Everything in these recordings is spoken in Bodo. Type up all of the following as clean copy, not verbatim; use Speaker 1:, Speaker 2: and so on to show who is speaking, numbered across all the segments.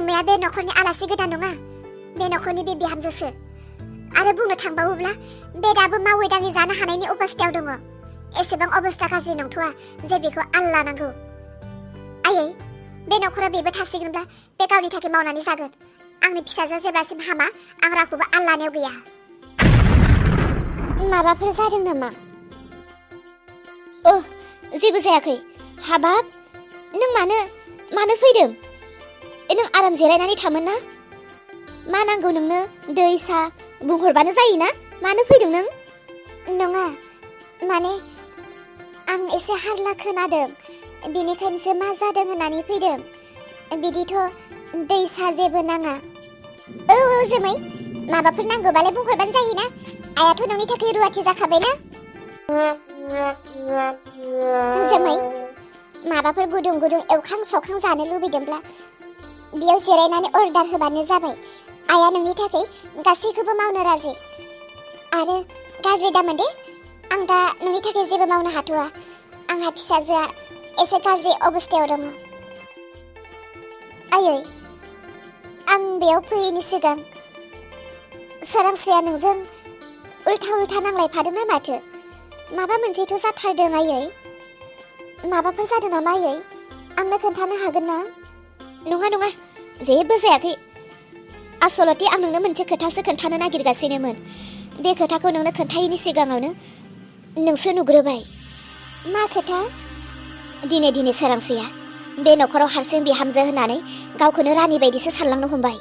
Speaker 1: जोमैया बे नखरनि आलासि गोदान नङा, बे नखरनि बे बिहामजोसो। आरो बुंनो थांबावोब्ला बे दाबो मावै दाङै जानो हानायनि अबस्थायाव दङ। एसेबां अबस्था गाज्रि नंथ'आ जे बेखौ आल लानांगौ। आयै, बे नखराव बेबो थासिगोनब्ला बे गावनि थाखाय मावनानै जागोन। आंनि फिसाजोआ जेब्लासिम हामा आं रावखौबो आल लानायाव गैया। माबाफोर जादों नामा?
Speaker 2: जेबो जायाखै। हाबाब, नों मानो फैदों? नों आराम जिरायनानै थामोन ना? मा नांगौ नोंनो? दै सा बुंहरबानो जायोना। मानो फैदों नों?
Speaker 1: नङा, माने आं एसे हारला खोनादों, बेनिखायनोसो मा जादों होननानै फैदों। बिदिथ' दै सा जेबो नाङा। औ जोमै, माबाफोर नांगौबालाय बुंहरबानो जायोना। आइयाथ' नोंनि थाखाय रुवाथि जाखाबायना। जोमै, माबाफोर गुदुं गुदुं एवखां सावखां जानो लुबैदोंब्ला बेयाव जिरायनानै अर्डार होबानो जाबाय। आइया नोंनि थाखाय गासैखौबो मावनो राजि। आरो गाज्रि दामोन दे, आं दा नोंनि थाखाय जेबो मावनो हाथ'आ। आंहा फिसाजोआ एसे गाज्रि अबस्थायाव दङ। आयै, आं बेयाव फैयैनि सिगां सोरांस्रिया नोंजों उल्था नांलायफादोंना माथो? माबा मोनसेथ' जाथारदों आयै। माबाफोर जादों नामा आयै? आंनो खोन्थानो हागोन ना?
Speaker 2: नङा, जेबो जायाखै। आसलथे आं नोंनो मोनसे खोथासो खोन्थानो नागिरगासिनोमोन। बे खोथाखौ नोंनो खोन्थायैनि सिगाङावनो नोंसो नुग्रोबाय।
Speaker 1: मा खोथा?
Speaker 2: दिनै सोरांस्रिया बे नखराव हारसिं बिहामजो होननानै गावखौनो रानि बायदिसो सानलांनो हमबाय।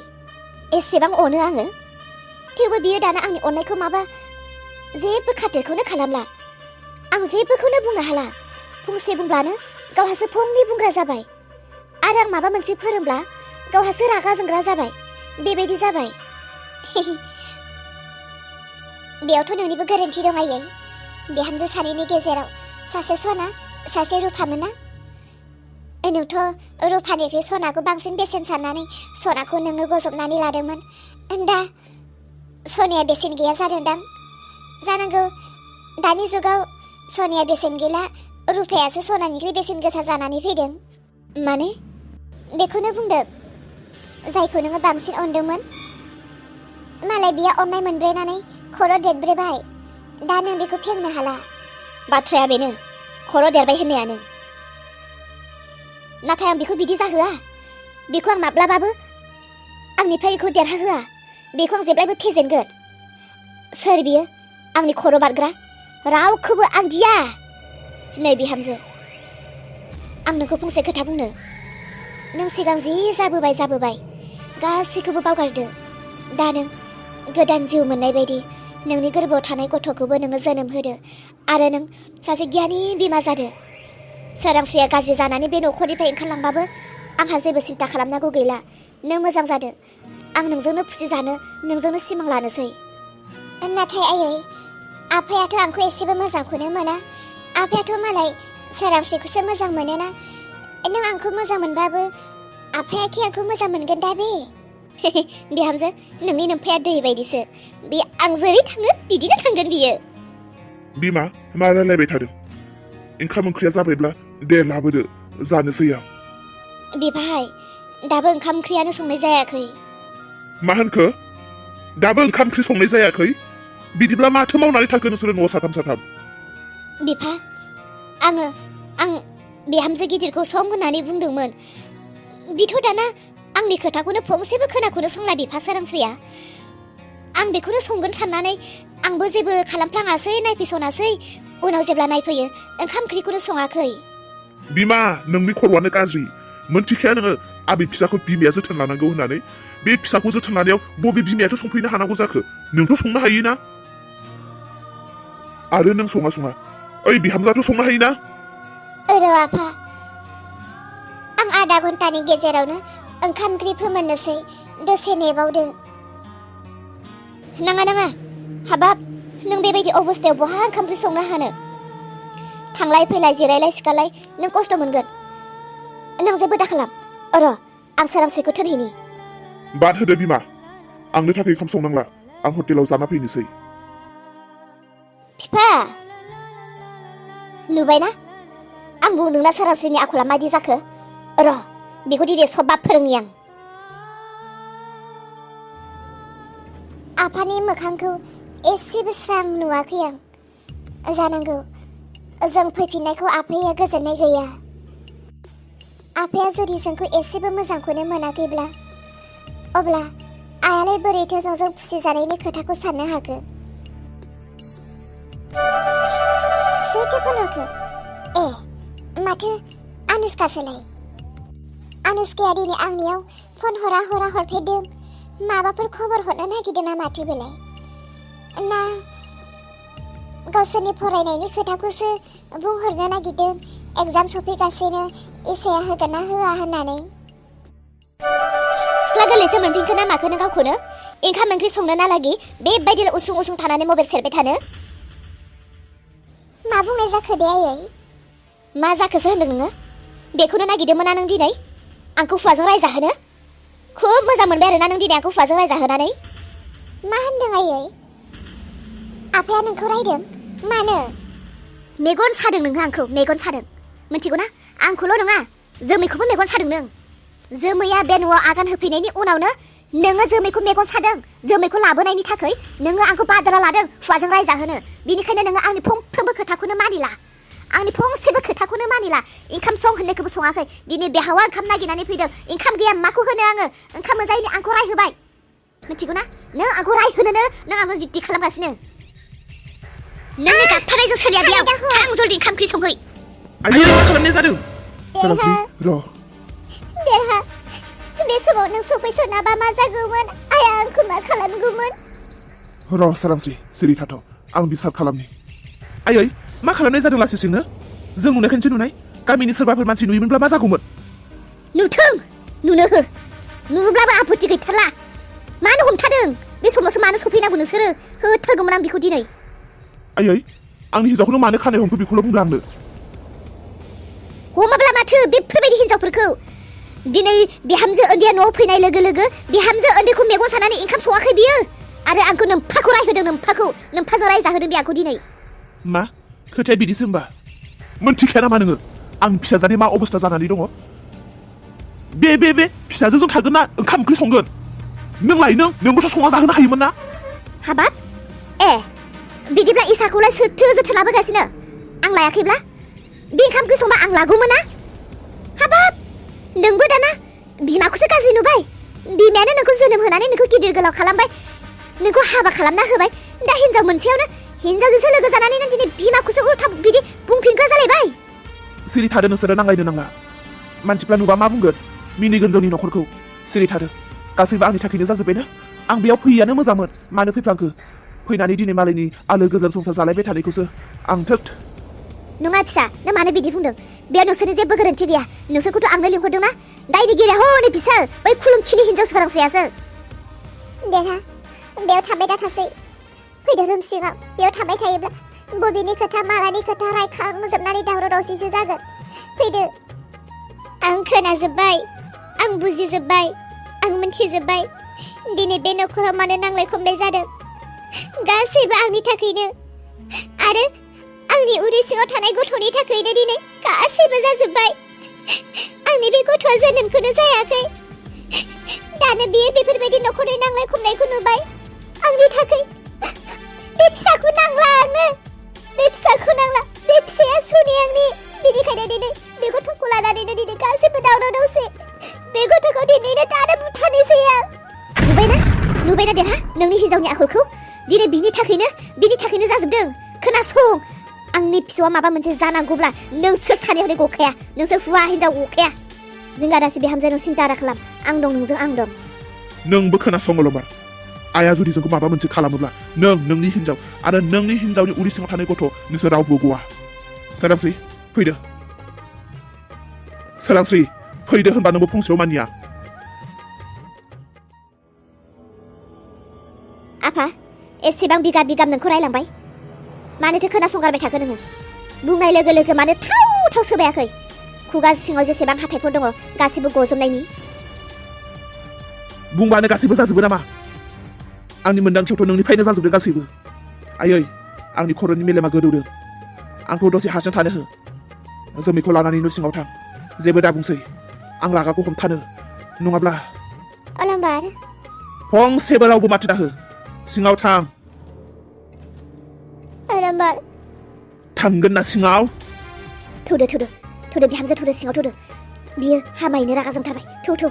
Speaker 2: एसेबां अनो आङो, थेवबो बियो दाना आंनि अननायखौ माबा जेबो खाथिरखौनो खालामला। आं जेबोखौनो बुंनो हाला। फंसे बुंब्लानो गावहासो फंनै बुंग्रा जाबाय। आरो आं माबा मोनसे फोरोंब्ला गावहासो रागा जोंग्रा जाबाय। बेबायदि जाबाय।
Speaker 1: बेयावथ' नोंनिबो गोरोन्थि दं आयै। बिहामजो सानैनि गेजेराव सासे सना, सासे रुफामोन ना? नोंथ' रुफानिख्रुइ सनाखौ बांसिन बेसेन साननानै सनाखौ नोङो गजबनानै लादोंमोन। दा सनाया बेसेन गैया जादोंदां। जानांगौ दानि जुगाव सनाया बेसेन गैला, रुफायासो सनानिख्रुइ बेसेन गोसा जानानै फैदों।
Speaker 2: माने?
Speaker 1: बेखौनो बुंदों, जायखौ नोङो बांसिन अनदोंमोन मालाय बिया अननाय मोनब्रेनानै खर' देरब्रेबाय। दा नों बेखौ फेंनो हाला।
Speaker 2: बाथ्राया बेनो, खर' देरबाय होननायानो। नाथाय आं बेखौ बिदि जाहोआ। बेखौ आं माब्लाबाबो आंनिफ्राय बेखौ देरहाहोआ। बेखौ आं जेब्लायबो फेजेनगोन। सोर बियो आंनि खर' बारग्रा? रावखौबो आं गिया। नै बिहामजो, आं नोंखौ फंसे खोथा बुंनो। नों सिगां जि जाबोबाय गासैखौबो बावगारदो। दा नों गोदान जिउ मोननाय बायदि नोंनि गोरबोआव थानाय गथ'खौबो नोङो जोनोम होदो। आरो नों सासे गियानि बिमा जादो। सोरांस्रिया गाज्रि जानानै बे नखरनिफ्राय ओंखारलांबाबो आंहा जेबो सिन्था खालामनांगौ गैला। नों मोजां जादो। आं नोंजोंनो खुसि जानो, नोंजोंनो सिमां लानोसै।
Speaker 1: नाथाय आयै, आफायाथ' आंखौ एसेबो मोजांखौनो मोना। आफायाथ' मालाय सोरांस्रिखौसो मोजां मोनोना। नों आंखौ मोजां मोनबाबो आफायाखि आंखौ मोजां मोनगोन दा बे?
Speaker 2: बिहामजो, नोंनि नोमफाया दै बायदिसो। बे आं जेरै थाङो बिदिनो थांगोन बियो।
Speaker 3: बिमा, मा रायलायबाय थादों? ओंखाम ओंख्रिया जाबायब्ला दे लाबोदो, जानोसै आं।
Speaker 2: बिभाय, दाबो ओंखाम ओंख्रियानो संनाय जायाखै।
Speaker 3: मा होनखो? दाबो ओंखाम ओंख्रि संनाय जायाखै? बिदिब्ला माथो मावनानै थाखो नोंसोरो न'आव साथाम?
Speaker 2: बिफा, आं बिहामजो गिदिरखौ सं होननानै बुंदोंमोन। बिथ' दाना आंनि खोथाखौनो फंसेबो खोनाखौनो संला बिफा सोरांस्रिया। आं बेखौनो संगोन साननानै आंबो जेबो खालामफ्लाङासै, नायफैसनासै। उनाव जेब्ला नायफैयो ओंखाम ओंख्रिखौनो सङाखै।
Speaker 3: बिमा, नोंनि खर'आनो गाज्रि। मोनथिखाया नोङो आबै फिसाखौ बिमाया जोथोन लानांगौ होननानै? बे फिसाखौ जोथोन लानायाव बबे बिमायाथ' संफैनो हानांगौ जाखो? नोंथ' संनो हायोना? आरो नों सङा? ओइ बिहामजोआथ' संनो हायोना?
Speaker 1: र' आफा, आं आधा घन्टानि गेजेरावनो ओंखाम ओंख्रि फोमोननोसै। दसे नेबावदो।
Speaker 2: नाङा, हाबाब, नों बेबायदि अबस्थायाव बहा ओंखाम ओंख्रि संनो हानो? थांलाय फैलाय, जिरायलाय सिखारलाय नों खस्थ' मोनगोन। नों जेबो दाखालाम। र' आं सोरांस्रिखौ थोनहैनि।
Speaker 3: बाद होदो बिमा, आंनो थाखाय ओंखाम संनांला। आं हटेलाव जाना फैनोसै।
Speaker 2: बिफा, नुबायना आं बुंदोंना सोरांस्रिनि आखला मादि जाखो? र' बेखौ दिनै सबबा फोरोंनि आं।
Speaker 1: आफानि मोखांखौ एसेबो स्रां नुवाखै आं जानांगौ जों फैफिननायखौ आफाया गोजोननाय गैया आफाया जुदि जोंखौ एसेबो मोजांखौनो मोनाखैब्ला अब्ला आयालाय बोरैथो जोंजों खुसि जानायनि खोथाखौ साननो हाखो सोरथो फन हरखो माथो अनुष्कासोलाय अनुष्काया दिनै आंनियाव फन हरा हरफेरदों माबाफोर खबर हरनो नागिरदों ना माथो बेलाय ना गावसोरनि फरायनायनि खोथाखौसो बुंहरनो नागिरदों एग्जाम सफैगासिनो इसाया होगोन ना होआ होननानै
Speaker 2: सिख्ला गोरलैसो मोनफिनखो ना माखो नों गावखौनो ओंखाम ओंख्रि संनो नालागि बेबायदि उसुं थानानै मबाइल सेरबाय थानो
Speaker 1: मा बुंनाय जाखो दे आयै
Speaker 2: मा जाखोसो होनदों नोङो बेखौनो नागिरदोंमोन ना नों दिनै आंखौ हुवाजों रायजाहोनो खुब मोजां मोनबाय आरोना नों दिनै आंखौ हुवाजों रायजाहोनानै
Speaker 1: मा होनदों आयै आफाया नोंखौ रायदों मानो
Speaker 2: मेगन सादों नोङो आंखौ मेगन सादों मिथिगौ ना आंखौल' नङा जोमैखौबो मेगन सादों नों जोमैया बे न'आव आगान होफैनायनि उनावनो नोङो जोमैखौ मेगन सादों जोमैखौ लाबोनायनि थाखाय नोङो आंखौ बादाला लादों हुवाजों रायजाहोनो बिनिखायनो नोङो आंनि फंफ्रोमबो खोथाखौनो मानिला आंनि फंसेबो खोथाखौनो मानिला ओंखाम सं होननायखौबो सङाखै दिनै बेहावा ओंखाम नागिरनानै फैदों ओंखाम गैया माखौ होनो आङो ओंखाम मोनजायैनि आंखौ रायहोबाय मिथिगौ ना नों आंखौ रायहोनोनो नों आंजों जिद्दि खालामगासिनो नोंनि गाबथानायजों सोलिया बेयाव थां जलदि ओंखाम ओंख्रि संहै
Speaker 3: आयै मा खालामनाय जादों सारांस्रि
Speaker 1: देहा बे समाव नों सफैसनाबा मा जागौमोन आया आंखौ मा खालामगौमोन
Speaker 3: सारांस्रि सिरि थाथ' आं बिसाब खालामनि आयै मा खालामनाय जादों लासैसिंनो जों नुनायखायसो नुनाय गामिनि सोरबाफोर मानसि नुयोमोनब्ला मा जागौमोन
Speaker 2: नुथों नुनो हो नुब्लाबो आपत्ति गैथारला मानो हमथादों बे समावसो मानो सफैनांगौ नोंसोरो होथारगौमोन आं बेखौ दिनै
Speaker 3: आयै आंनि हिन्जावखौनो मानो खानाय हमखो बेखौल' बुंदो आंनो
Speaker 2: हमाब्ला माथो बेफोरबायदि हिन्जावफोरखौ दिनै बिहामजो उन्दैया न'आव फैनाय लोगो लोगो बिहामजो उन्दैखौ मेगन सानानै ओंखाम सङाखै बियो आरो आंखौ नोम्फाखौ रायहोदों नोम्फाजों रायजाहोदों बे आंखौ दिनै
Speaker 3: मा खोथाया बिदिसो होमबा मोनथिखाया नामा नोङो आं फिसाजानि मा अबस्था जानानै दङ बे फिसाजोजों थागोन ना ओंखाम ओंख्रि संगोन नोंबोथ' संना जाहोनो हायोमोन ना
Speaker 2: हाबाब बिदिब्ला इसाखौलाय सोरथो जोथोन लाबोगासिनो आं लायाखैब्ला बे ओंखाम ओंख्रि संबा आं लागौमोन ना हाबाब नोंबो दाना बिमाखौसो गाज्रि नुबाय बिमायानो नोंखौ जोनोम होनानै नोंखौ गिदिर गोलाव खालामबाय नोंखौ हाबा खालामना होबाय दा हिन्जाव मोनसेयावनो हिन्जावजोंसो लोगो जानानै नों दिनै बिमाखौसो उल्था बिदि बुंफिनग्रा जालायबाय
Speaker 3: सिरि थादो नोंसोरो नांलायनो नांला मानसिफ्रा नुबा मा बुंगोन मिनिगोन जोंनि न'खरखौ सिरि थादो गासैबो आंनि थाखायनो जाजोब्बायना आं बेयाव फैयैयानो मोजांमोन मानो फैफ्लांखो फैनानै दिनै मालायनि आलो गोजोन संसार जालायबाय थानायखौसो आं थोद
Speaker 2: नङा फिसा नों मानो बिदि बुंदों बेयाव नोंसोरनि जेबो गोरोन्थि गैया नोंसोरखौथ' आंनो लिंहरदों ना दायनिगिरिया हनै बिसोर बै खुलुमखिनि हिन्जाव सोरांस्रियासो
Speaker 1: देहा बेयाव थाबाय दा थासै फैदो रुम सिङाव बेयाव थाबाय थायोब्ला बबेनि खोथा मालानि खोथा रायखांजोबनानै दावराव दावसिसो जागोन फैदो आं खोनाजोब्बाय आं बुजिजोब्बाय आं मिन्थिजोब्बाय दिनै बे न'खराव मानो नांलाय खमलाय जादों गासैबो आंनि थाखायनो आरो आंनि उदै सिङाव थानाय गथ'नि थाखायनो दिनै गासैबो जाजोब्बाय आंनि बे गथ'आ जोनोमखौनो जायाखै दानो बियो बेफोरबायदि न'खरनि नांलाय खमलायखौ नुबाय आंनि थाखाय बे फिसाखौ नांला आंनो बे फिसाखौ नांला बे फिसाया सुनि आंनि बेनिखायनो दिनै बे गथ'खौ लानानैनो दिनै गासैबो दावराव दावसि बे गथ'खौ दिनैनो दानो बुथारनोसै आं नुबायना देरहा नोंनि हिन्जावनि आखलखौ दिनै बिनि थाखायनो जाजोबदों खोनासं आंनि फिसौआ माबा मोनसे जानांगौब्ला नोंसोर सानै हनै गखाया नोंसोर हुवा हिन्जाव गखाया जों आदासि बिहामजो नों सिन्था दा खालाम आं दं नोंजों आं दं
Speaker 3: नोंबो खोनासं अल'बार आइया जुदि जोंखौ माबा मोनसे खालामोब्ला नोंनि हिन्जाव आरो नोंनि हिन्जावनि उदै सिङाव थानाय गथ' नोंसोर रावबो गवा सोरांस्रि फैदो होनबा नोंबो फंसेयाव मानिया
Speaker 2: आफा एसेबां बिगाब नोंखौ रायलांबाय मानोथो खोनासंगारबाय थाखो नोङो बुंनाय लोगो लोगो मानो थाव सोबायाखै खुगा सिङाव जेसेबां हाथायफोर दङ गासैबो गजोबनायनि
Speaker 3: बुंबानो गासैबो जाजोबो नामा आंनि मोन्दांथियावथ' नोंनिफ्रायनो जाजोबदों गासैबो आयै आंनि खर'नि मेलेमा गोदौदों आंखौ दसे हारसिं थानो हो जोमैखौ लानानै न' सिङाव थां जेबो दा बुंसै आं रागाखौ हमथानो नङाब्ला
Speaker 1: अलंबार
Speaker 3: फंसेबो रावबो माथो दाहो सिङाव थां
Speaker 2: नाम्बार
Speaker 3: थांगोन ना सिङाव
Speaker 2: थौदो बिहामजो थौदो सिङाव थौदो बियो हामायैनो रागा जोंथारबाय थौ